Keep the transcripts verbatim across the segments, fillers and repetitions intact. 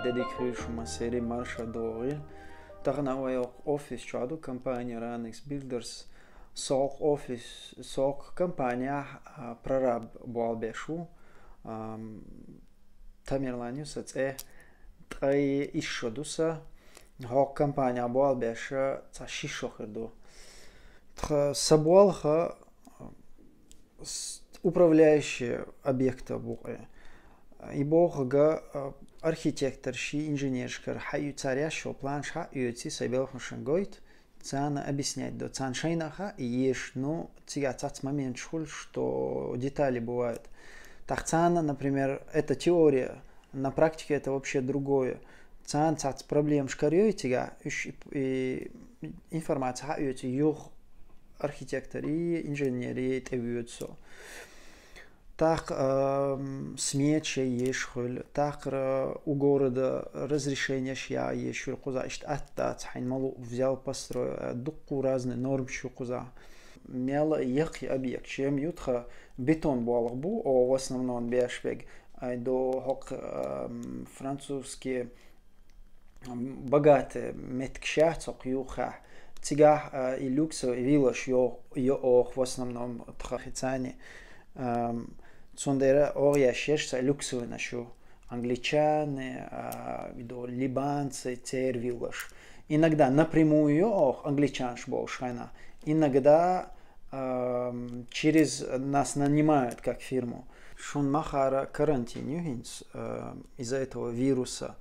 Дедик хуьйш ма сери марша догӀил. Тахана вай офис чу ду компания Ranix Builders. Сок офис, сок компания прораб буал бешу. Тамерлан ю са цӀе, ткъай ишшо ду са. ХӀокху компания буал беша ца шишо хир ду. Тха са буалха управляющий объекта букъе. И бохага архитектор ши инженершкар хьаъю цар яшо планш хьаъюци сай белхмашин гойту, царна объяснять до, царна шайна хьаъ еш, ну, цига цац момент шхуль, что детали бывают. Так царна, например, это теория, на практике это вообще другое. Царна цац проблемаш карьёй цига, уьш и, и информация хьаъюци юх архитектор и инженер и тӀевюцу. Так смеча еш хуьлу, такхара у города разрешенияш я еш хуьлу кхуза, иштта атта дац хьайн малу взял построй, дуккху разный нормаш ю кхуза. Мела якхи объект, чем ю тха бетон болх бу, о, в основном беш бег, ай до хок французский богатый меткшац хок юха. Цигах и люксовый виллаш ё, ё ох в основном тха хицани. Цундера ох я шеш са люксовый нашу. Англичане, виду либанцы, цер виллаш. Иногда напрямую ё ох англичанш болш хайна. Иногда через нас нанимают как фирму. Шун махара карантин ю хинц из-за этого вируса.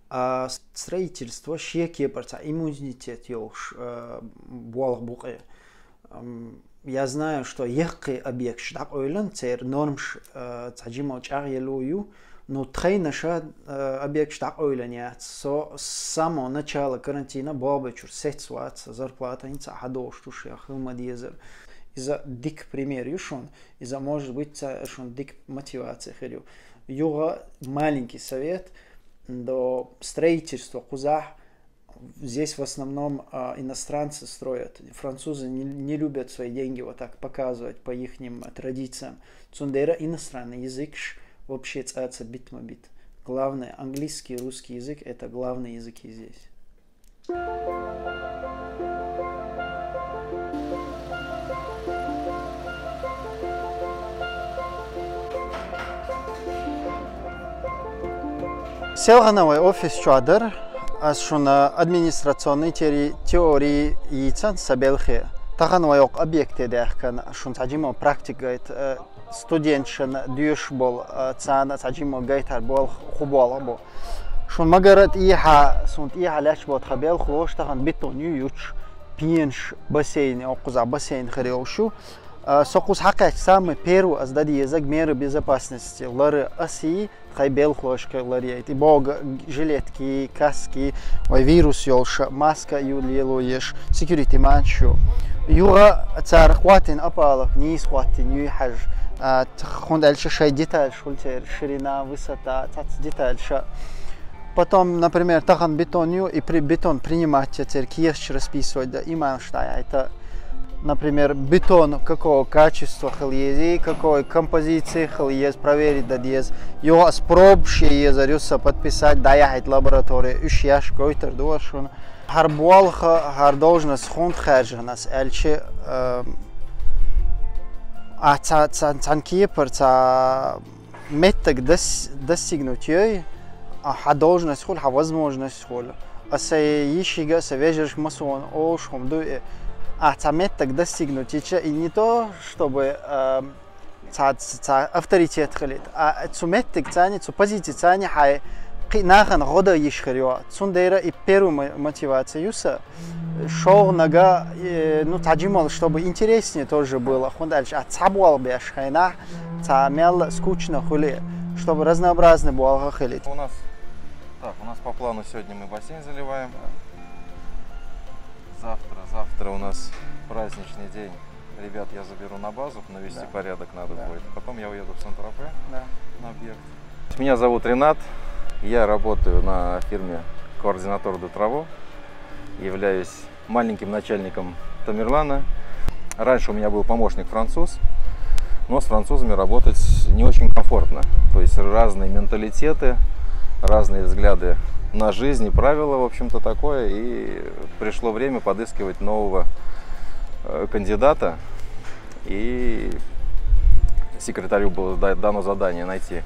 А строительство шекепарца иммунитет йолш болх букъе. Я знаю, что яккхи объектш дӀакъойлан цер нормш цхьа жимал чӀагӀъелу ю, ну тхайнаша объектш дӀакъойлан яц. Со с самого начала карантина бобачур сец вац, зарплата хинца хьадолуш туш я хилма дезар. Иза дик пример ю шун, иза может быть ца шун дик мотивация хир ю. Юга маленький совет до строительства кхузахь. Здесь в основном иностранцы строят. Французы не, не любят свои деньги вот так показывать по ихним традициям. Цундера иностранный языкш вообще цаца бит ма бит. Главное, английский и русский язык — это главные языки здесь. Селхана вай офис чу дар, ас шуна администрационный тери-, теории йийцан са белхе. Тахан вай окъ объекте дехкан, шун цхьа жимал практика гайт, студентшан дуьш бол, цана цхьа жимал гайтар бол, ху бол бу. Шун магара тӀехьа, сун тӀехьа лаьч бо тха белхалош тахан бетон ю юч, пенаш, бассейн, оккхуза бассейн хир йолуш ю. Со кхуза хьакхаьчча самый первый ас дан дезаг меры безопасности лары аси, тхай белхалошка ларъяйта. И бога жилетки, каски, вай вирус йолуш, маска ю лело еш, security манчу. Юга цара хватин апалак, нийс хватин юй хьаж. Хунда аьлча шай детальш хул цер, ширина, высота, цац детальша. Потом, например, тахан бетон ю, и при, бетон принимать цер кехч расписывать да, и манш да, это, например, бетон какого качества хил ези, какой композиции хил ез, проверить да дез. Йо ас пробуш езар юса подписать, да яхьит лаборатория, уьш яш гойтар дуашун. Хар болха, хар должность хунд харжанас, эльчи, а ца, ца, цан кепар, ца меттаг дас-, достигнуть йой, а хьа должность хул, хьа возможность хул. А са йишига, са вежарш масуон олуш хум ду, а ца меттаг достигнуть ича, и не то, чтобы, а, ца, ца авторитет хилит. А цу меттиг цани, цу позици цани хьай кхи нахан гӀода йиш хир йо. Цун дейра и первый мо-, мотивация юса. Шогнага, э, ну, таджимал, чтобы интереснее тоже было. Хундальш, а ца буал беш хайна, ца мел скучно хули, чтобы разнообразный буал хилит. У нас, так, у нас по плану сегодня мы бассейн заливаем. Завтра, завтра у нас праздничный день. Ребят я заберу на базу, навести Да. порядок надо Да. будет. Потом я уеду в Сент-Тропе Да. на объект. Меня зовут Ренат. Я работаю на фирме Координатор де Траво. Являюсь маленьким начальником Тамерлана. Раньше у меня был помощник француз, но с французами работать не очень комфортно. То есть разные менталитеты. разные взгляды на жизнь и правила, в общем-то, такое. И пришло время подыскивать нового э, кандидата. И секретарю было дано задание найти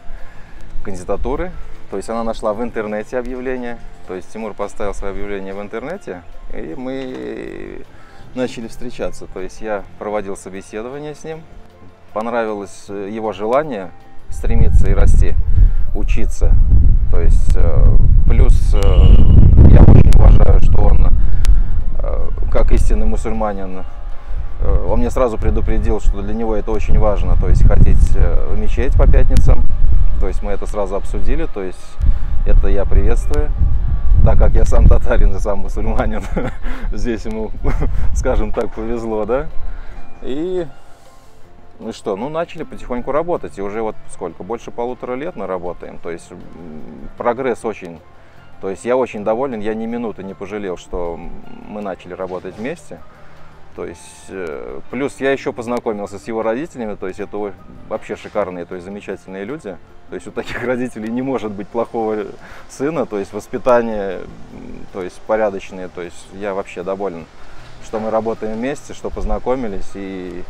кандидатуры. То есть она нашла в интернете объявление. То есть Тимур поставил свое объявление в интернете, и мы начали встречаться. То есть я проводил собеседование с ним. Понравилось э, его желание стремиться и расти, учиться. То есть э, плюс э, я очень уважаю, что он, э, как истинный мусульманин, э, он мне сразу предупредил, что для него это очень важно, то есть ходить э, в мечеть по пятницам. То есть мы это сразу обсудили, то есть это я приветствую, так как я сам татарин и сам мусульманин. Здесь ему, скажем так, повезло, да? И ну что, ну начали потихоньку работать, и уже вот сколько, больше полутора лет мы работаем, то есть прогресс очень, то есть я очень доволен, я ни минуты не пожалел, что мы начали работать вместе. То есть, э, плюс я еще познакомился с его родителями, то есть это вообще шикарные, то есть замечательные люди. То есть у таких родителей не может быть плохого сына, то есть воспитание, то есть порядочное, то есть я вообще доволен, что мы работаем вместе, что познакомились, и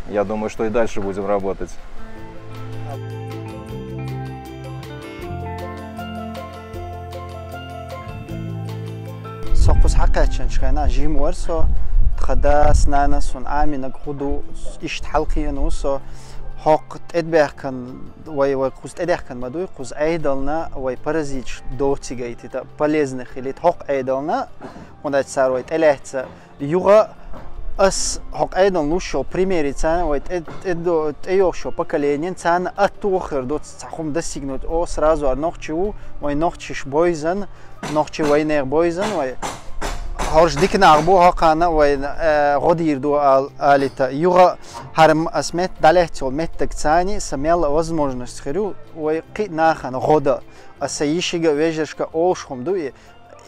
я думаю, что и дальше будем работать. Со кхуза хьакхаьччанча хана жима вар со, тха дас, нанас, хӀана Ӏаминаг хӀу ду, иштта хьалкхиъна ву со, хӀокху тӀедбаьхкан, вай, вай кхуза тӀедехкан ма дуй, кхуза Ӏедална вай паразиташ доцигайтита, полезных хилийта хӀокху Ӏедална, хӀунда аьлча цара вай тӀелаьцна. Юха ас хӀокху Ӏедална луш йолу примери царна, вай тӀе, тӀе, тӀейогӀуш йолу поколениен царна аттугӀа хир ду цхьа хӀума достигнуть, о, сразу ар нохчи ву, вай нохчиш бойзан, нохчи вайнех бойзан, вай хӀорш дика нах бу, хӀокхана вай э, гӀо дийр ду ал-, алита. Юха хӀара м-, ас мет дӀалаьцна йолу меттаг царна, сан мел а возможность хир ю, вай кхин а нахана гӀо дан. Аса йишига а вежаршка а олуш хӀума ду и,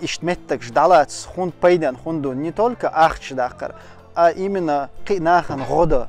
иштта меттагаш дӀалаца хӀунда пайден хӀунда ду, не только ахча даккхар, а именно кхин а нахана гӀо дан.